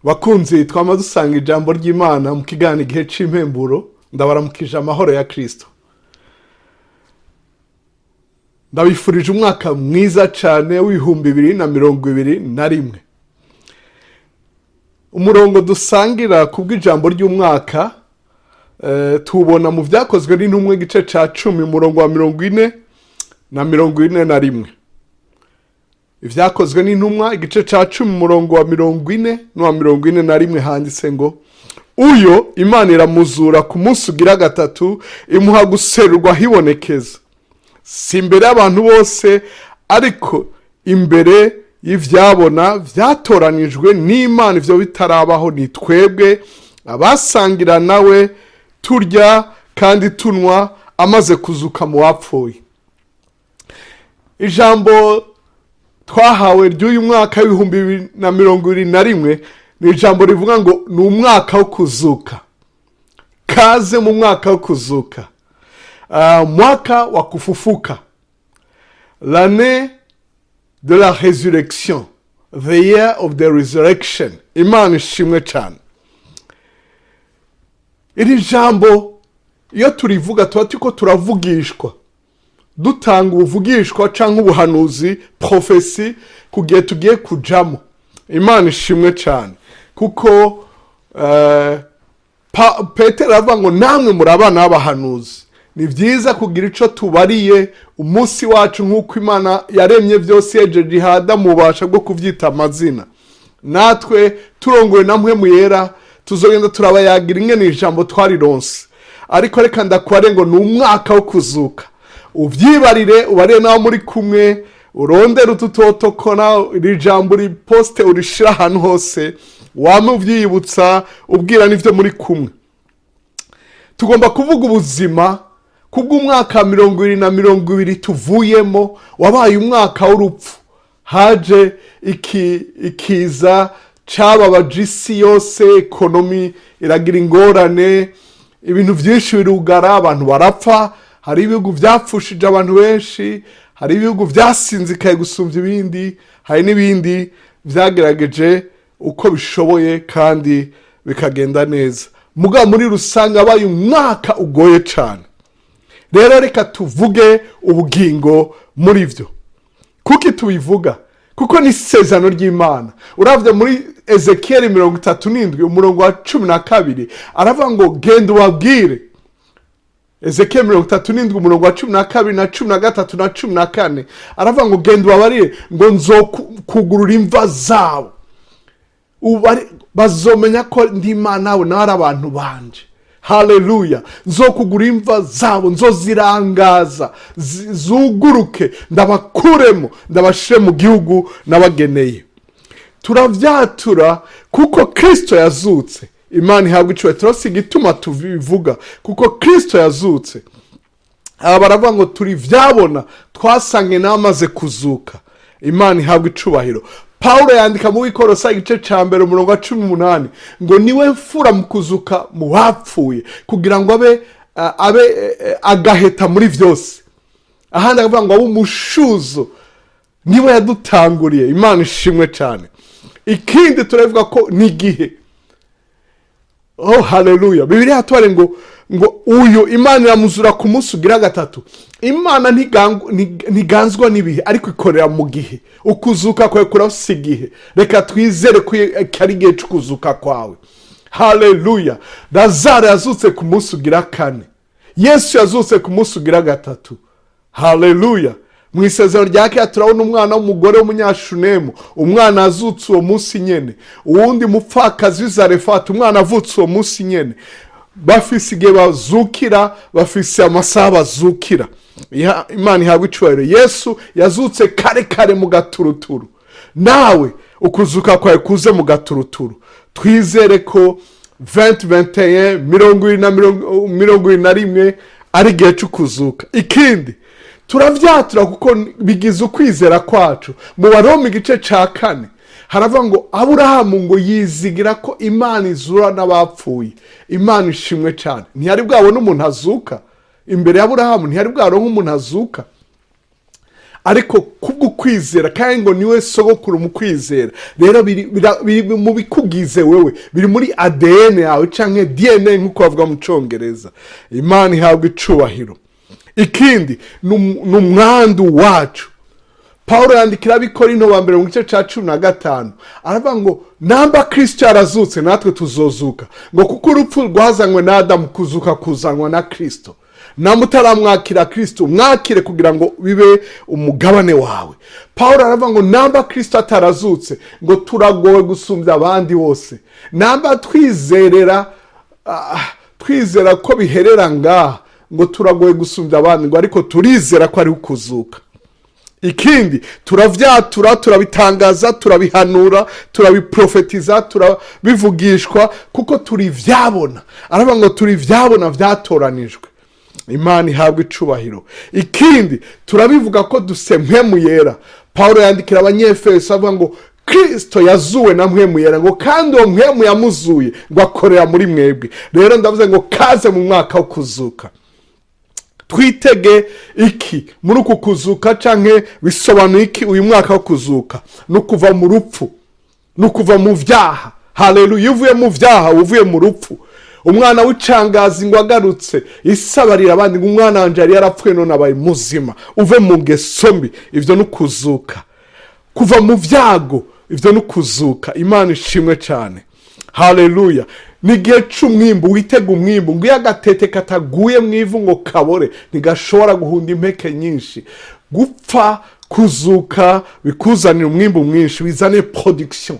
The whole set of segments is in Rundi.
Bakunzi twama dusanga ijambo ry'Imana mu kiganiro Igihe c'Impemburo, ndabaramukije amahoro ya Kristo. Ndabifurije umwaka mwiza cyane w'2021. Umurongo dusangira kubw'ijambo ry'umwaka tuwubona mu Vyakozwe n'Intumwa, igice ca 10, umurongo wa 40 na 41. Ivyakozwe n'Intumwa, igice ca 10, umurongo wa 40 n'uwa 41, handitse ngo: "Uyo Imana iramuzura ku munsi ugira gatatu, imuha guserurwa hibonekeza, si imbere y'abantu bose, ariko imbere y'ivyabona vyatoranijwe n'Imana ivyo bitarabaho, ni twebwe abasangira nawe turya kandi tunwa amaze kuzuka mu bapfuye." Ijambo twahawe ry'uyu mwaka w'2021 ni ijambo rivuga ngo ni umwaka wo kuzuka. Kaze mu mwaka wo kuzuka, mwaka wa kufufuka, l'année de la résurrection, the year of the resurrection. Imana ishimwe cyane. Iri jambo iyo turivuga tuba turiko turavugishwa, dutanga ubuvugishwa cyangwa ubuhanuzi, prophétie, ku gihe tugiye kujamo. Imana ishimwe cyane, kuko Petero aravuga ngo namwe muri abana b'abahanuzi. Ni byiza kugira icyo tubariye umunsi wacu, nk'uko Imana yaremye byose yejeje ihada mu bubasha bwo kubyita amazina. Natwe turongowe na Mpwemu Yera tuzogenda turabayagira ingene ijambo twarironse. Ariko reka ndakware ngo ni umwaka wo kuzuka. Ubyibarire, ubarire n'abo muri kumwe, urondere ututotokona, iri jambo uriposte, urishira ahantu hose, wame ubyiyibutsa, ubwira n'ibyo muri kumwe. Tugomba kuvuga ubuzima kubw'umwaka 2020 tuvuyemo. Wabaye umwaka w'urupfu. Haje iki ikiza cababaje isi yose, économie iragira ingorane, ibintu byinshi birugara, abantu barapfa. Hari ibihugu byapfushije abantu benshi, hari ibihugu byasinzikaye gusumbya ibindi, hari n'ibindi byagerageje uko bishoboye kandi bikagenda neza. Mugabo muri rusange abaye umwaka ugoye cyane. Rero reka tuvuge ubugingo muri byo. Kuki tubivuga? Kuko ni isezerano ry'Imana. Urabye muri Ezekiyeli 37, umurongo wa 12, aravuga ngo: "Genda ubabwire." Ezekiyeli 37, umurongo wa 12 na 13 na 14, aravuga ngo: "Genda ubabarire ngo nzokugurura imva zabo, bazomenya ko ndi Imana nawe nawe ari abantu banje." Haleluya! "Nzokugura imva zabo, nzozirangaza zuguruke, ndabakuremo, ndabashire mu gihugu nabageneye." Turavyatura kuko Kristo yazutse. Imana ihabwa icubahiro. Turasiga igituma tubivuga kuko Kristo yazutse. Aba baravuga ngo turi vyabona twasange n'amaze kuzuka. Imana ihabwa icubahiro. Pawulo yandika mu Bikorosa, igice ca mbere, umurongo wa 18, ngo niwe mfura mu kuzuka mu bapfuye, kugira ngo abe agaheta muri vyose. Ahandi akavuga ngo abe umushuzo, niwe yadutanguriye. Imana ishimwe cyane. Ikindi turavuga ko ni igihe. Oh, haleluya! Bibiliya yatubare ngo uyu Imana iramuzura ku munsi ugira gatatu. Imana ntiganzwa n'ibihe, ariko ikorera mu gihe. Ukuzuka kwawe kurafise igihe. Reka twizere ko ari igihe cy'ukuzuka kwawe. Haleluya! Lazaro yazutse ku munsi ugira kane, Yesu yazutse ku munsi ugira gatatu. Haleluya! Mu Isezerano rya Kera turabona umwana w'umugore w'Umunyashunemu, umwana azutse uwo munsi nyene. Uwundi mupfakazi w'Izarefati, umwana avutse uwo munsi nyene. Bafise igihe bazukira, bafise amasaha bazukira. Imana ihabwa icubahiro. Yesu yazutse kare kare mu gaturuturu. Nawe ukuzuka kwawe kuze mu gaturuturu. Twizere ko 2021, 2021, ari igihe cy'ukuzuka. Ikindi turavyatura kuko bigize ukwizera kwacu. Mu Baroma, igice ca kane, haravuga ngo Aburahamu ngo yizigira ko Imana izura n'abapfuye. Imana ishimwe cyane. Ntiyari bwabone umuntu azuka imbere ya Aburahamu, ntiyari bwaronke umuntu azuka, ariko Imana iramubwira ngo: "Genda Ariko kubwo kwizera, kandi ngo niwe sogokuru mu kwizera, rero biri mu bikugize wewe, biri muri ADN yawe canke DNA nk'uko bavuga mu Congereza. Imana ihabwa icubahiro. Ikindi ni umwandu wacu. Paul yandikira Abikorinto ba mbere mu gice cya 15, aravuga ngo namba Kirisito yarazutse, natwe tuzozuka, ngo kuko urupfu rwazanywe na Adamu, kuzuka kuzanwa na Kirisito. Namba utaramwakira Kirisito, mwakire kugira ngo bibe umugabane wawe. Paul aravuga ngo namba Kirisito atarazutse, ngo turagowe gusumbya abandi bose. Namba twizera ko biherera ngaha, ngo turagowe gusumbya abandi, ngo ariko turizera ko ari ukuzuka. Ikindi, turavyatura, turabitangaza, turabihanura, turabiprofetiza, turabivugishwa, kuko turi vyabona. Aravuga ngo turi vyabona vyatoranijwe. Imana ihabwa icubahiro. Ikindi, turabivuga ko dufise Mpwemu Yera. Paul yandikira Abanyefeso avuga ngo Kristo yazuwe na Mpwemu Yera, ngo kandi uwo Mpwemu yamuzuye ngo akorera muri mwebwe. Rero ndavuze ngo kaze mu mwaka wo kuzuka. Twitege iki muri uku kuzuka, canke bisobanuye iki uyu mwaka wo kuzuka? Ni ukuva mu rupfu, ni ukuva mu vyaha. Haleluya! Iyo uvuye mu vyaha, uvuye mu rupfu. Umwana w'icangazi ngo agarutse, isabarira abandi ngo umwana wanje yari yarapfuye, none abaye muzima. Uve mu ngeso mbi, ivyo ni ukuzuka. Kuva mu vyago, ivyo ni ukuzuka. Imana ishimwe cyane. Haleluya! Ni igihe c'umwimbu, witega umwimbu. Ngo iyo agatete kataguye mu ivu ngo kabore, ntigashobora guhunda impeke nyinshi. Gupfa, kuzuka bikuzanira umwimbu mwinshi, bizane production.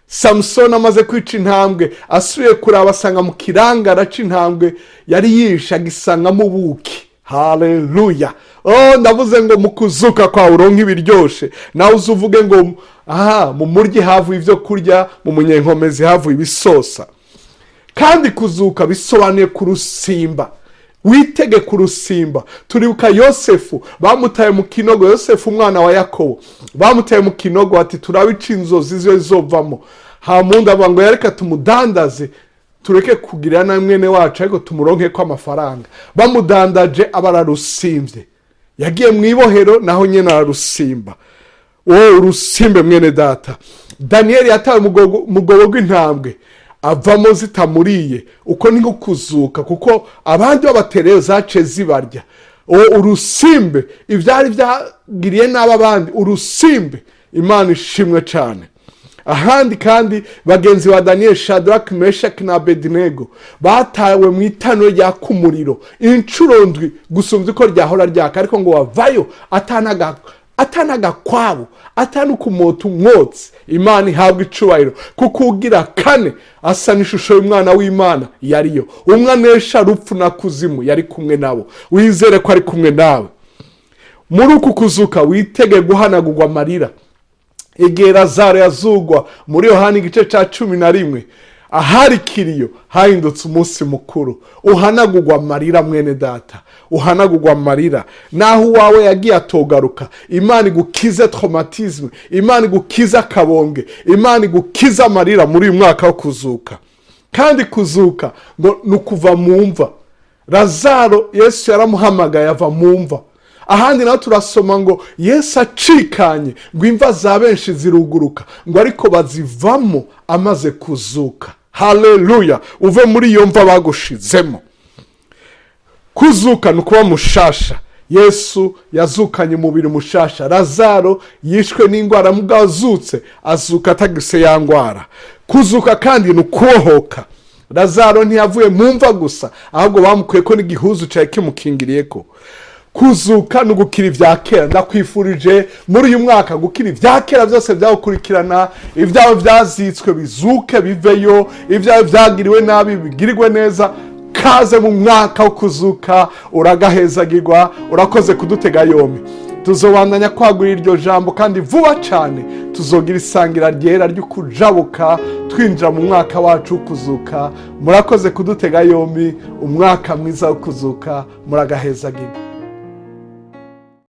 Samusoni amaze kwica intambwe, asubiye kuraba asanga mu kirangara c'intambwe yari yishe agisangamo ubuki. Haleluya! Oh, ndavuze ngo mu kuzuka kwawe uronke ibiryoshe. Nawe uze uvuge ngo aha mu muryi havuye ibyo kurya, mu munyenkomezi havuye ibisosa. Kandi kuzuka bisobanuye kurusimba, witege kurusimba. Turibuka Yosefu bamutaye mu kinogo. Yosefu umwana wa Yakobo bamutaye mu kinogo, ati turabica inzozi ziwe zizovamo. Hamundi avuga ngo yareka tumudandaze, tureke kugirira na mwene wacu, ariko tumuronke ko amafaranga. Bamudandaje aba ararusimvye, yagiye mu ibohero, naho nyene ararusimba. Wowe urusimbe, mwene data. Daniyeli yatawe mu mwobo rw'intambwe, avamo zitamuriye. Uko ni nko kuzuka, kuko abandi babatereyo zaciye zibarya. Uwo urusimbe, ibyari byagiriye nabi abandi, urusimbe. Imana ishimwe cyane. Ahandi kandi bagenzi ba Daniyeli, Shadrach, Meshaki na Abedinego, batawe mu itanuro ryaka umuriro inshuro ndwi gusumbya uko ryahora ryaka, ariko ngo bavayo atanagakwabo, atanukumota umwotsi. Imana ihabwa icubahiro, kuko ugira kane asa n'ishusho y'umwana w'Imana yariyo. Umwe anesha rupfu na kuzimu yari kumwe nabo. Wizere ko ari kumwe nawe muri uku kuzuka. Witege guhanagurwa amarira. Igihe Lazaro yazugwa muri Yohani igice cya 11, ahari kiriyo hahindutse umunsi mukuru. Uhanagurwa amarira, mwene data, uhanagurwa amarira. Naho uwawe yagiye atogaruka, Imana igukize traumatisme, Imana igukize akabonge, Imana igukize amarira muri uyu mwaka wo kuzuka. Kandi kuzuka ngo ni ukuva mu mva. Lazaro Yesu yaramuhamagaye ava mu mva. Ahandi naho turasoma ngo Yesu acikanye, ngo imva za benshi ziruguruka, ngo ariko bazivamo amaze kuzuka. Haleluya! Uve muri iyo mva bagushizemo. Kuzuka ni ukuba mushasha. Yesu yazukanye umubiri mushasha. Lazaro yishwe n'indwara, mugabo azutse azuka atagise ya ndwara. Kuzuka kandi ni ukubohoka. Lazaro ntiyavuye mu mva gusa, ahubwo bamukuye ko n'igihuzu cyari kimukingiriye. Ko kuzuka ni ugukira ibya kera. Ndakwifurije muri uyu mwaka gukira ibya kera byose byawukurikirana. Ibyawe byazitswe bizuke biveyo, ibyawe byagiriwe nabi bigirirwe neza. Kaze mu mwaka wo kuzuka, uragahezagirwa. Urakoze kudutega yombi. Tuzobandanya kwagura iryo jambo, kandi vuba cyane tuzogira isangira ryera ryo kujabuka twinjira mu mwaka wacu wo kuzuka. Murakoze kudutega yombi. Umwaka mwiza wo kuzuka, muragahezagirwa.